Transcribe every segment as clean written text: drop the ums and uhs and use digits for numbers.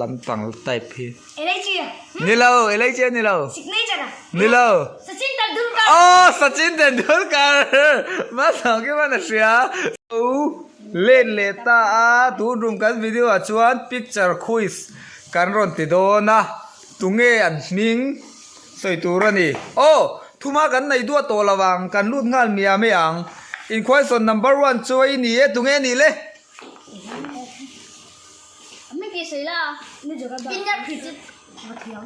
lampang type hi. Elaichi a. Ni lo, Elaichi a ni lo. Signature a. Ni lo. Sachin Tendulkar. Aw, Sachin Tendulkar! Malsawmkima na hria. Lo let leh ta a, tun rum kan video ah chuan picture quiz kan rawn ti dawn a, tunge an hming sawi tur a ni. Aw, thuma kan nei duah tawh lo ang, kan lut nghal mia mai ang. In question number one chu a i ni e, tunge a nih le?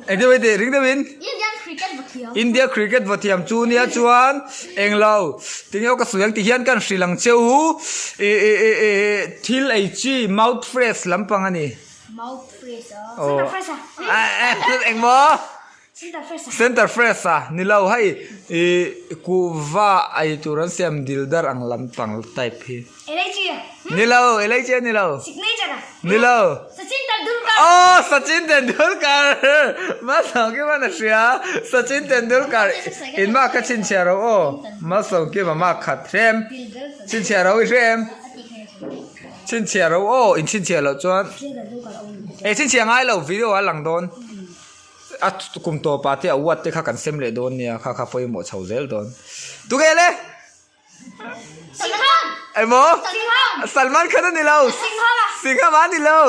Engtin mai tih ring deuhin India cricket va thiam chu nia chuan englo tinge aw ka sawi ang ti hian kan hrilh ang che u ih ih ih ih thil ei chi mouth fresh lampang a ni aw engmaw. Center fresh a ni lo hei ih kuhva ei tur an siam dil dar ang lampang type hi ni lo elaichi a ni lo ni lo aw Sachin Tendulkar Malsawmkima na hria Sachin Tendulkar in mark kha chhinchhiah ro aw Malsawmkima mark khat hrem chhinchhiah ro i hrem chhinchhiah ro aw in chhinchhiah loh chuan eh chhinchhiah ngai lo video a lang dawn. A kum tawpah te award te kha kan sem leh dawn nia kha kha pawimawh chho zel dawn. Tunge le? Salman! Emaw? Singham! Salman Khan a ni lo. Singham a. Singham a ni lo.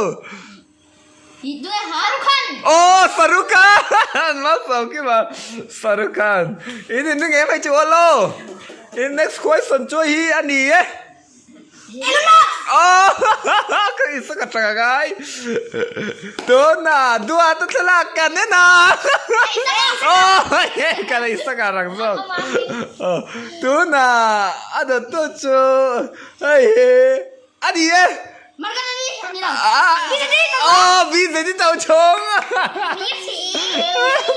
Tunge Shahrukh Khan! Oh Shahrukh Khan! Malsawmkima Shahrukh Khan. In in nge mai chu aw lo. In next question chu hi a ni e. Ka isa ka tanga ngai tuna dua ta thlalak kan en a ka la isa ka rang zawk tuna a dawttu chu hei hi a ni e aw bj to chhung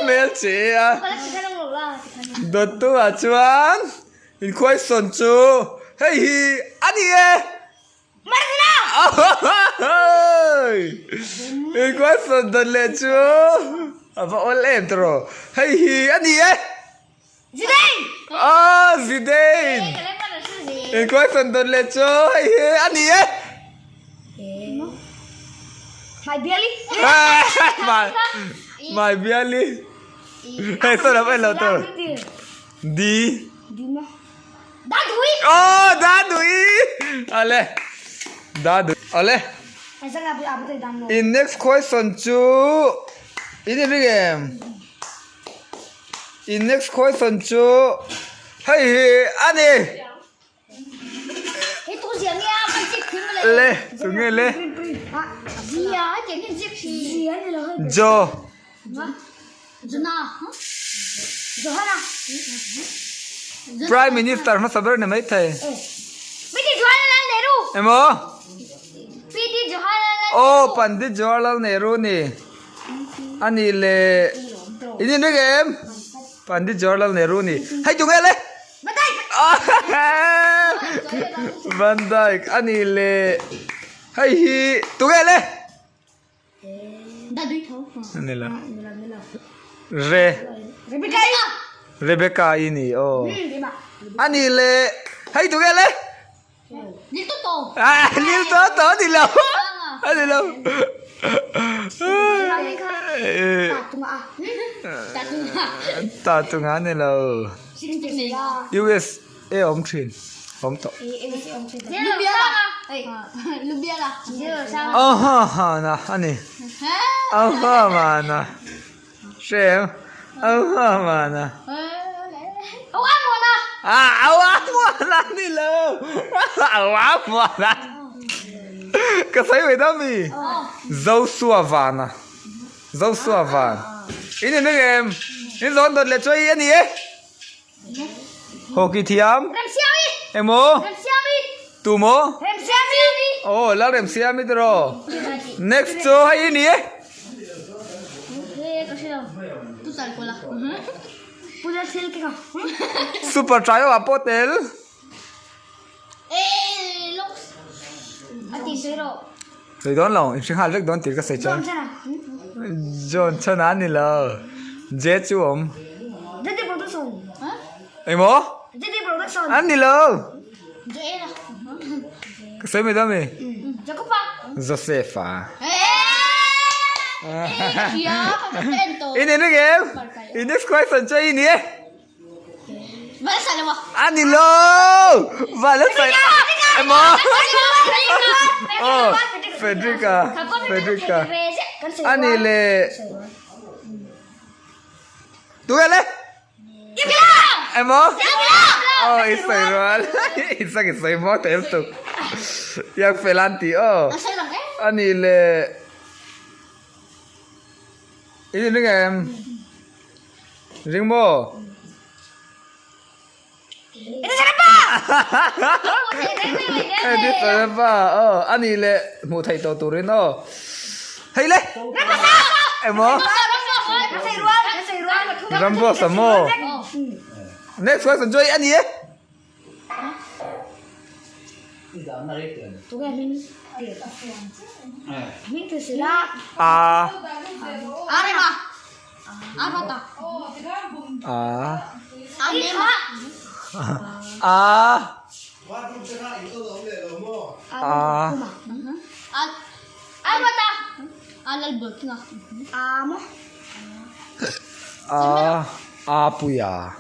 hmel che a dawttu ah chuan Inquestion chu hei hi a ni e. Inquestion dan leh chu a va awl em tawh hei hi a ni e. Zidane! Ah Zidane! Inquestion dan leh chu hei hi a ni e. Mai biali. Mai biali. Hei saw lam en lo tur. Di. Dadui. Oh, dadui. Ale. Dadui. Ale. In next question chu in in ring em? In next question chu hei hi ani. Le, tunge le? Jo. Prime Minister hmasa ber ni maithei. Emaw? Aw, Pandit Jawaharlal Nehru ni. Ani le in in ring em? Pandit Jawaharlal Nehru ni. Hei tunge le? Van Dijk a nih leh hei hi tunge le? Ani la Re Rebecca i ni aw a nih leh hei tunge le? Lil Toto a ni lo a ni lo Ta tunga a ni lo USA awm thin awm tawh Aw ha ha na a ni Aw ha ma na Hre em Aw ha ma na Aw a muana a ni lo Aw a muana Ka sawi ve dam mi Zosua vana Zosua van In in ring em In zawn dawt leh chuai i a ni e Hockey thiam Emaw Tumaw Aw Lalremsiami tiraw Next chu hei i ni e Super trio ah pawh tel. Sawi dawn lo, inhre nghal vek dawn tih ka sawi chuan. John Chan a ni lo. J chu awm. Engmaw? A ni lo. Ka sawi mai dawn mi? Joseph a. I ni ring em? I next question chu i ni e. A ni lo! Vanlalsailo emaw? Aw Frederick-a Frederick-a a ni le. Tunge le? Emaw? Aw i sawi rual i sak i sawi maw ta em tuk. Tiang fel an ti aw. A ni le. I ni ring em? Ring maw? Hei Sarapa aw a nih leh hmuh theih tawh turin aw hei le emaw Ramboss a maw next question chu hei a ni e. A A A A A A puia.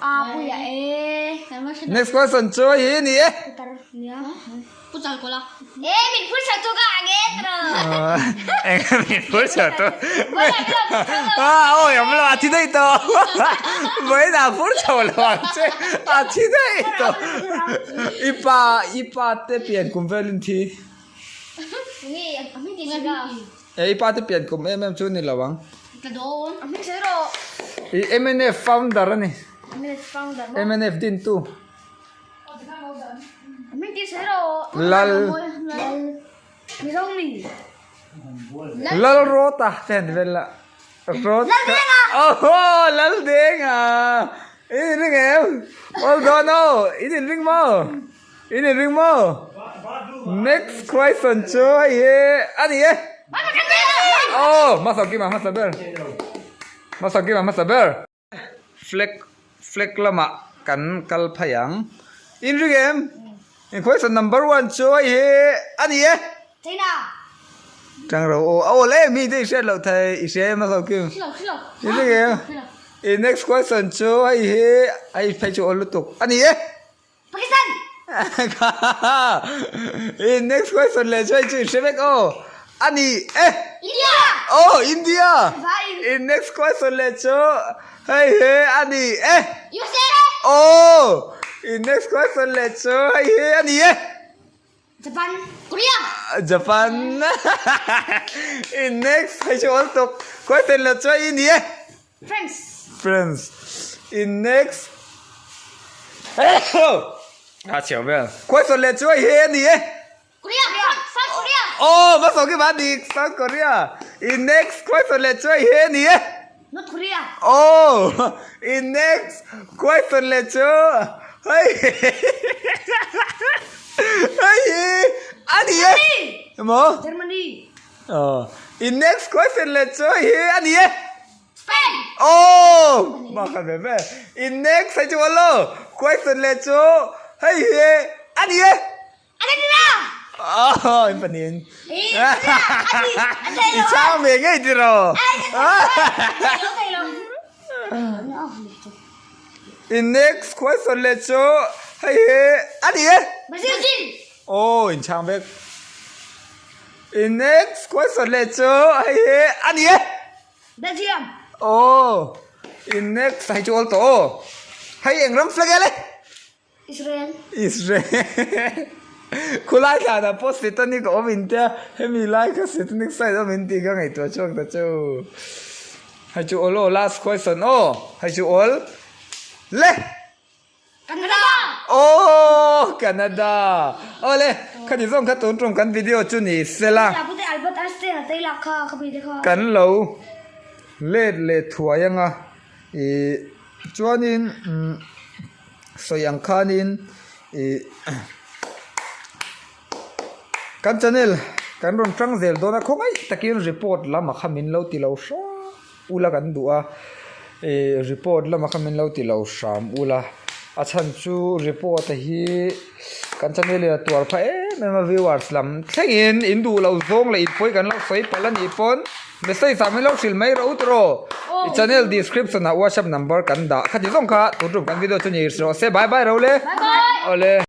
Next question chu hi ni e. Eng min phur chho tu. A awi awm lo a thi daih tawh. Vawiin a phur chho lo ang che a thi daih tawh. I pa i pa te pian kum velin thi. E i pa te pian kum em em chu ni lo ang. I mnf founder a ni. Mnf dintu. Lal Lal Rawta te han ti vel la. Rawt Aww Laldenga in inring em? Hold on aw in inring maw? In inring maw? Next question chu hei hi a ni e. Aw hmasa kima hmasa ber. Hmasa kima hmasa ber. Flag flag lamah kan kal phei ang. In ring em? In question number one chu hei hi a ni e. China. Tang ro aw aw le mi te i hriat loh thei i hria em a zo kim. In ring em? In next question chu hei hi hei phei chu awl lutuk a ni e. Pakistan. In next question leh chu hei chu i hre vek aw. A ni e. India. Aw India. In next question leh chu hei hi a ni e. USA. Aw in next question leh chu hei hi a ni e. Japan. Korea. Japan. In next hei chu awl tuk question leh chu hei i ni e. France. France. In next. A chhiau vel. Question leh chu hei hi a ni e. Korea. South Korea. Oh, ma saw ki ma dik South Korea. In next question leh chu hei hi a ni e. North Korea. Oh, in next question leh chu hei hei hi a ni e. Maw? Germany. Oh, in next question leh chu hei hi a ni e. Spain. Oh, ma kha ve ve. In next hei chu lo. Question leh chu hei hi a ni e. Argentina. Oh, in panin. I chang ve ngei ti ro. In next question leh chu hei hi a ni e. Brazil. Oh, in chang vek. In next question leh chu hei hi a ni e. Belgium. Oh, in next hei chu awl tawh aw. Hei eng ram flag e le? Israel. Israel. Khulai thlanah pawh satanic a awm in tia hemi lai kha satanic side awm in tih ka ngaihtuah chhuak ta chu. Hei chu awl aw last question aw. Hei chu awl le. Canada. Aw Canada. Aw le khati zawng kha tun tum kan video chu ni sela. Kan lo let leh thuai anga ih chuanin umm sawi ang khanin ih kan channel kan rawn tang zel dawn a khawngaih takin report lamah kha min lo ti lo hram. Ula kan duh a, ih report lamah kha min lo ti lo hram ula, a chhan chu report a hi kan channel in a tuar phah em em a viewers lam thlengin in duh loh zawng leh in pawi kan lo sawi palh a nih pawn. Message ah min lo hrilh mai rawh u tawh. I channel description ah WhatsApp number kan dah. Khati zawng kha tun tum kan video chu ni rawh se. Bye bye ro le. Bye bye. Awle.